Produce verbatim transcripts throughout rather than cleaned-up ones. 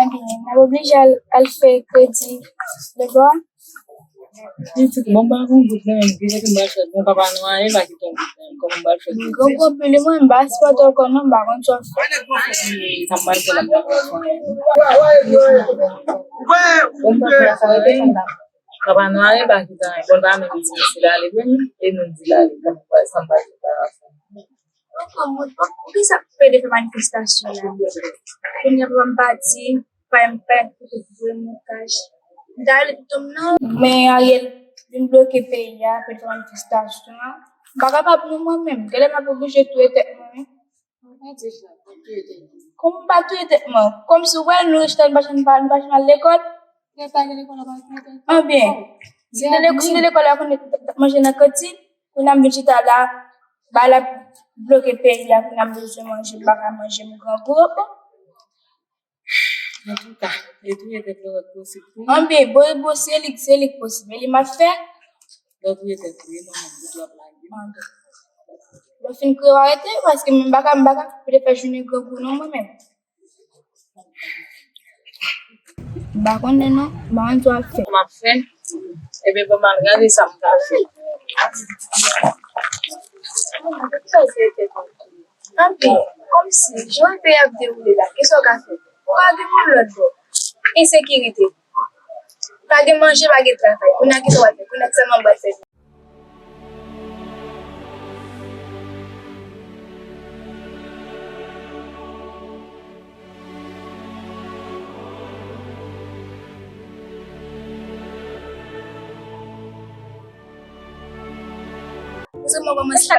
Ebyen, n ap oblije al, al fè kredi debò. Pitit, bon, m pa gon goud nan men m, ki kote m pral fè? Bon, papa nou anyen pa kite yon goud nan men m, kòman m pral fè kredi? Gwo gwo pil, mwen, m pa sipòte w ankò non, m pa konn sa w ap fè. Sa m pral fè la, m pa konn sa w ap fè. Bon, m pa konn sa w ap fè. Papa nou anyen pa kite anyen. Bon, l pa menm di mesye l ale menm, e nou di l ale. Bon, m pral, sa m pral fè la. Poukisa pede fè manifestasyon la? Kounye a papa m pati, pa m pa kote pou voye mwen kach. M ta rele pitit m nan. Men Ariel vin bloke peyi a, pede fè manifestasyon an. M pa kapab non mwen menm. Genlè m ap oblije touye tèt mwen wi. Kòm m pa touye tèt mwen, kòmsi w wè nou rete chita, nou pa janm, nou pa janm al lekòl. Anbyen, si m te le-, si m te lekòl la, konnen t ap manje nan kantin, kounye a m vin chita la, bagay la bloke peyi a, kounye a m bezwen manje, m pa ka manje, m grangou. Antouka, e touye tèt li ap posib pou mwen. Anbyen, bon, bon, se li, se li k posib, e li m ap fè. Lè w touye tèt ou, e mwen menm, ou dwe ap lage. Lè w fin kriye, w arete, paske mwen m pa ka, m pa ka pede fè jounen grangou non mwen menm. M pa konnen non, m pa konn sa w ap fè. M ap fè. Ebyen, bon, m al gade sa m ka fè. Anpi, kòmsi, jan peyi ap dewoule la, kisa w ka fè? Ou ka gen moun lòt bò. Ensekirite. Pa gen manje, pa gen travay. Kounye a, kisa w ap fè? Kounye a, kisa manm pral fè? Paske mwen kòmanse fè.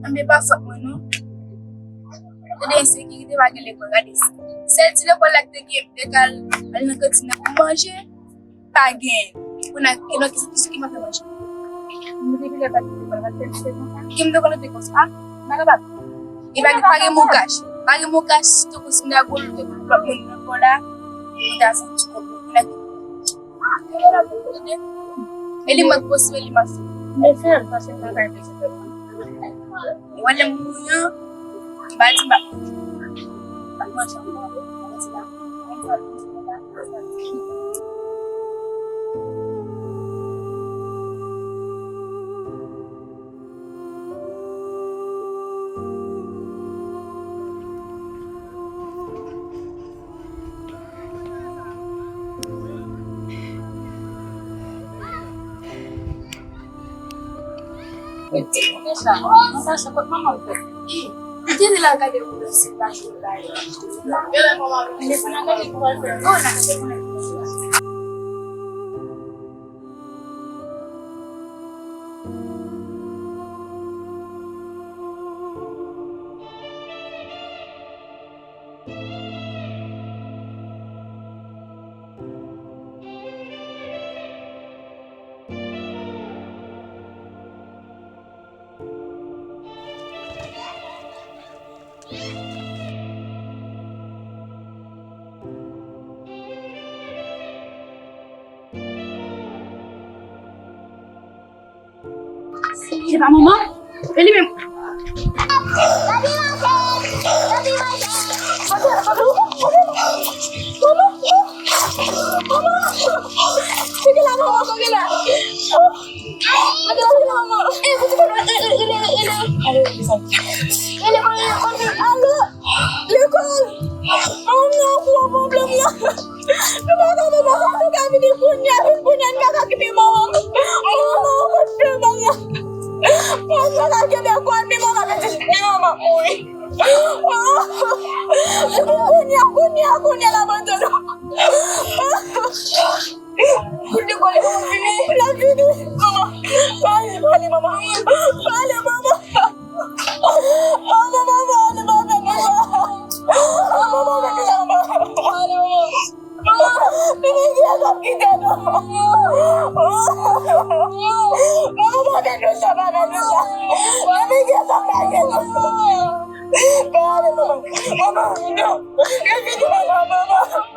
Anben, pa fòt mwen non. Tande, ensekirite, pa gen lekòl, gade sa. Sèl ti lekòl la ki te gen, te ka al, al nan kantin nan pou manje, pa gen. Kounye a, ki, ki, ki, ki manje? Mwen te vin la, pa gen lekòl, pa gen lekòl konsa. Ki m te konn rete konsa? M pa kapab. E pa gen, pa gen mokach. Pa gen mokach, tankou si m ta gwo lòt moun nan bò la, mwen ta fè ti kòb mwen. E li mwen k posib, e li m ap fè. E fè l, paske m pa ka enpese fè l. Ou wè lè m mouri an, m pa di m pa, m pa manje ankò. Deja, mwen pa se kot manman m fè. Li te la gade pou lè se pa jou la. Deja, manman m te fè nan gade pou al fè. Non, nan gade pou al fè. Se pa manman? E li menm? Manman! Manman! Kote la, manman? Kote la? Kote la, manman? E, kote la? Rele, rele, rele. Rele, rele, rele. Alo? Lekòl! Manman m nan kou an pwoblèm nan. Nou pa ka, nou pa ka, nou ka vini kounye a, vin kounye a, nou pa ka kite manman m. Manman, kote manman? Manman pa ka kenbe kò l, men manman ka di, men manman mouri. Vin kounye a, kounye a, kounye a, l abandone. Kote kò l, manman vini. L ap vini. Manman, pale, pale, manman. Pale, manman. Manman, manman. Kite nou. Manman, pa fè nou sa, pa fè nou sa. Manman, gen sa, pa gen nou. Pa ale, manman. Manman, non. Revini, manman, manman.